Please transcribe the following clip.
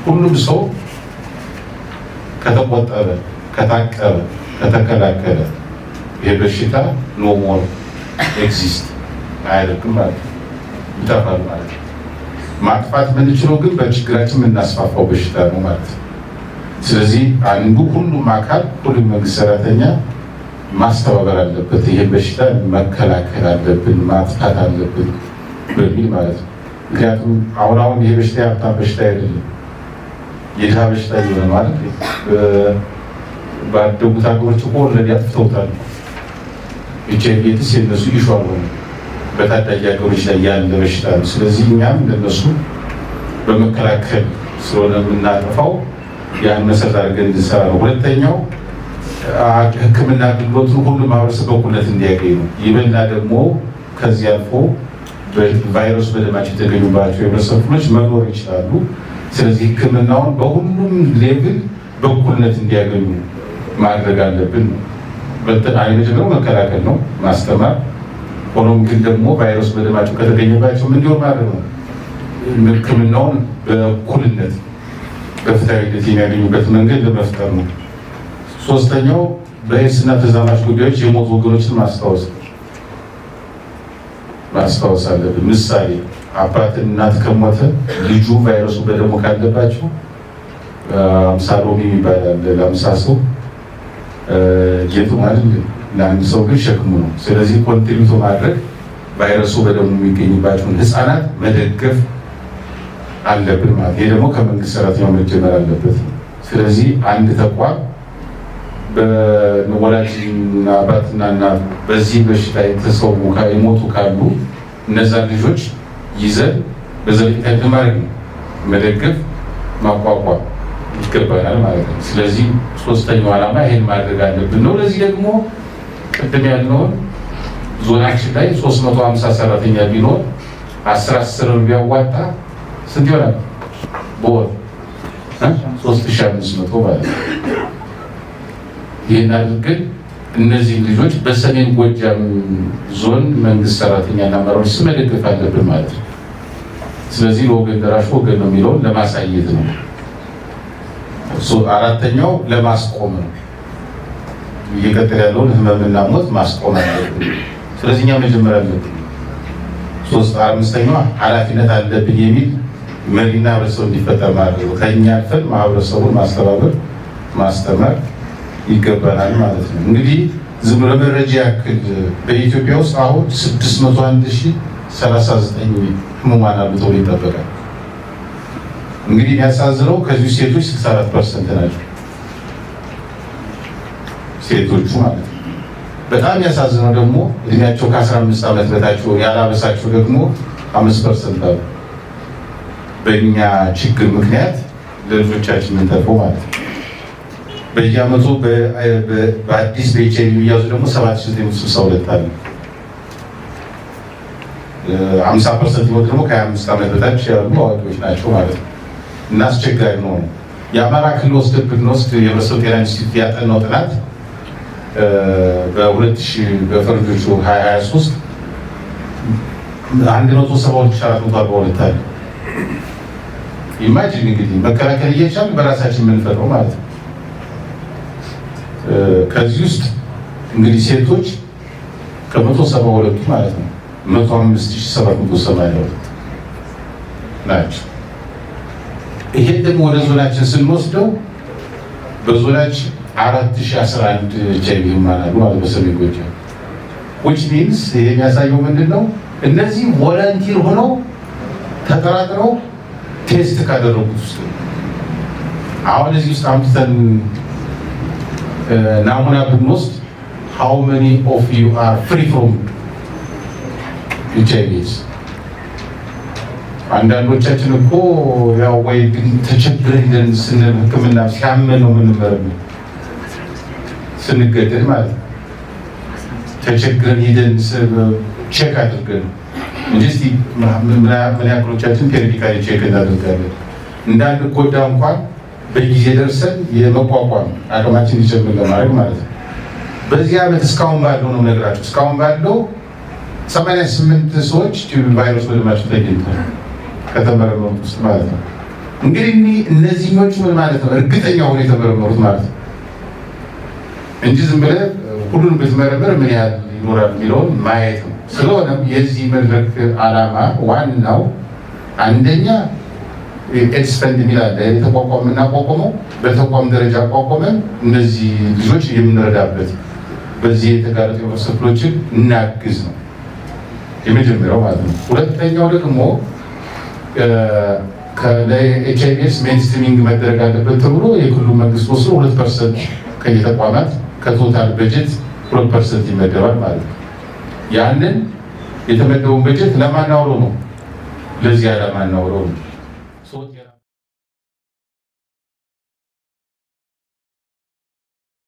ሁሉም ሰው ከተቆጠበ፣ ከታቀበ፣ ከተከላከለ ይህ በሽታ no more exist አያደርግም ማለት ነው፣ ይጠፋል ማለት ነው። ማጥፋት የምንችለው ግን በችግራችን የምናስፋፋው በሽታ ነው ማለት ነው። ስለዚህ አንዱ ሁሉም አካል፣ ሁሉም መንግስት ሰራተኛ ማስተባበር አለበት። ይሄ በሽታ መከላከል አለብን፣ ማጥፋት አለብን በሚል ማለት ነው። ምክንያቱም አሁን አሁን ይሄ በሽታ የሀብታም በሽታ አይደለም፣ የድሃ በሽታ እየሆነ ማለት። ባደጉት ሀገሮች እኮ already አጥፍተውታል። HIV AIDS የነሱ issue አልሆነ፣ በታዳጊ ሀገሮች ላይ ያለ በሽታ ነው። ስለዚህ እኛም እንደነሱ በመከላከል ስለሆነ የምናጠፋው ያን መሰረት አድርገን እንድንሰራ ነው። ሁለተኛው ሕክምና አገልግሎቱን ሁሉም ማህበረሰብ በእኩልነት እንዲያገኝ ነው። ይበልና ደግሞ ከዚህ አልፎ ቫይረሱ በደማቸው የተገኙባቸው የህብረተሰብ ክፍሎች መኖር ይችላሉ። ስለዚህ ሕክምናውን በሁሉም level በእኩልነት እንዲያገኙ ማድረግ አለብን ነው። የመጀመሪያው መከላከል ነው፣ ማስተማር። ሆኖም ግን ደግሞ ቫይረሱ በደማቸው ከተገኘባቸው ምን እንዲሆን ማድረግ ነው? ሕክምናውን በእኩልነት፣ በፍትሃዊነት የሚያገኙበት መንገድ ለመፍጠር ነው። ሶስተኛው በኤድስ እና ተዛማጅ ጉዳዮች የሞቱ ወገኖችን ማስታወስ አለብን። ምሳሌ አባት፣ እናት ከሞተ፣ ልጁ ቫይረሱ በደሙ ካለባቸው 50 ሎሚ የሚባል አለ። ለ50 ሰው ጌጡ ማለት፣ ለአንድ ሰው ግን ሸክሙ ነው። ስለዚህ contribute ማድረግ፣ ቫይረሱ በደሙ የሚገኝባቸውን ህፃናት መደገፍ አለብን ማለት። ይሄ ደግሞ ከመንግስት ሰራተኛው መጀመር አለበት። ስለዚህ አንድ ተቋም በወላጅና አባትና እናት በዚህ በሽታ የተሰዉ፣ የሞቱ ካሉ እነዛን ልጆች ይዘን በዘለቄታ ማድረግ ነው፣ መደገፍ፣ ማቋቋም ይገባናል ማለት ነው። ስለዚህ ሶስተኛው ዓላማ ይሄን ማድረግ አለብን ነው። ለዚህ ደግሞ ቅድም ያልነውን ዞናችን ላይ 350 ሰራተኛ ቢኖር፣ 10 10 ቢያዋጣ ስንት ይሆናል? በወር 3500 ማለት ነው። ይህን አድርገን እነዚህ ልጆች በሰሜን ጎጃም ዞን መንግስት ሰራተኛና አመራሮች ስም መደገፍ አለብን ማለት ነው። ስለዚህ ለወገን ደራሽ ወገን ነው የሚለውን ለማሳየት ነው። አራተኛው ለማስቆም ነው። እየቀጠለ ያለውን ህመምና ሞት ማስቆም አለብን። ስለዚህ እኛ መጀመር አለብን። ሶስት አምስተኛው ኃላፊነት አለብን የሚል መሪና ህብረተሰቡ እንዲፈጠር ማድረግ ነው። ከእኛ አልፈን ማህበረሰቡን ማስተባበር፣ ማስተማር ይገባናል ማለት ነው። እንግዲህ ዝም ብሎ ለመረጃ ያክል በኢትዮጵያ ውስጥ አሁን 601,039 ህሙማን አሉ ተብሎ ይጠበቃል። እንግዲህ የሚያሳዝነው ከዚህ ሴቶች 64% ናቸው፣ ሴቶቹ ማለት ነው። በጣም የሚያሳዝነው ደግሞ እድሜያቸው ከ15 ዓመት በታች ያላበሳቸው ደግሞ 5% አሉ። በእኛ ችግር ምክንያት ለልጆቻችን የምንተርፈው ማለት ነው። በየዓመቱ በአዲስ በኤች አይቪ የሚያዙ ደግሞ 7962 አሉ። 50% የሞት ደግሞ ከ25 ዓመት በታች ያሉ አዋቂዎች ናቸው ማለት ነው። እና አስቸጋሪ ነው። የአማራ ክልል ወስደን ብንወስድ የህብረተሰብ ጤና ኢንስቲትዩት ያጠናው ጥናት በ2000 በፈረንጆቹ 2023 172,442 አለ። Imagine እንግዲህ መከላከል እየቻልን በራሳችን የምንፈጥረው ማለት ነው። ከዚህ ውስጥ እንግዲህ ሴቶች ከ172ቱ ማለት ነው 105,782 ናቸው። ይሄን ደግሞ ወደ ዞናችን ስንወስደው በዞናችን 4011 ኤች አይቪ ህሙማን አሉ ማለት በሰሜን ጎጃም፣ which means ይሄ የሚያሳየው ምንድን ነው? እነዚህ volunteer ሆነው ተጠራጥረው test ካደረጉት ውስጥ ነው። አሁን እዚህ ውስጥ አምጥተን ናሙና ብንወስድ how many of you are free from HIV AIDS? አንዳንዶቻችን እኮ ያው ወይ ግን ተቸግረን ሄደን ስንል፣ ሕክምና ሲያመን ነው የምንመረምር፣ ስንገደድ ማለት ነው። ተቸግረን ሄደን check አድርገን እንጂ እስቲ ምን ያክሎቻችን periodically check እናደርጋለን? እንዳንጎዳ እንኳን በጊዜ ደርሰን የመቋቋም አቅማችን እንዲጨምር ለማድረግ ማለት ነው። በዚህ ዓመት እስካሁን ባለው ነው የምነግራቸው። እስካሁን ባለው 88 ሰዎች ቫይረስ በደማቸው ተገኝቷል ከተመረመሩት ውስጥ ማለት ነው። እንግዲህ እነዚህኞቹ ምን ማለት ነው? እርግጠኛ ሆኖ የተመረመሩት ማለት ነው እንጂ ዝም ብለህ ሁሉንም ብትመረምር ምን ያህል ይኖራል የሚለውን ማየት ነው። ስለሆነም የዚህ መድረክ ዓላማ ዋናው አንደኛ ኤድስ ፈንድ የሚል አለ። የተቋቋመ የምናቋቋመው በተቋም ደረጃ አቋቋመን እነዚህ ልጆች የምንረዳበት፣ በዚህ የተጋለጡ የህብረተሰብ ክፍሎችን እናግዝ ነው የመጀመሪያው ማለት ነው። ሁለተኛው ደግሞ ለኤች አይቪ ኤድስ mainstreaming መደረግ አለበት ተብሎ የክልሉ መንግስት ወስኖ 2% ከየተቋማት ከ total በጀት 2% ይመደባል ማለት ነው። ያንን የተመደበውን በጀት ለማን አውለው ነው? ለዚህ ዓላማ እናውለው ነው።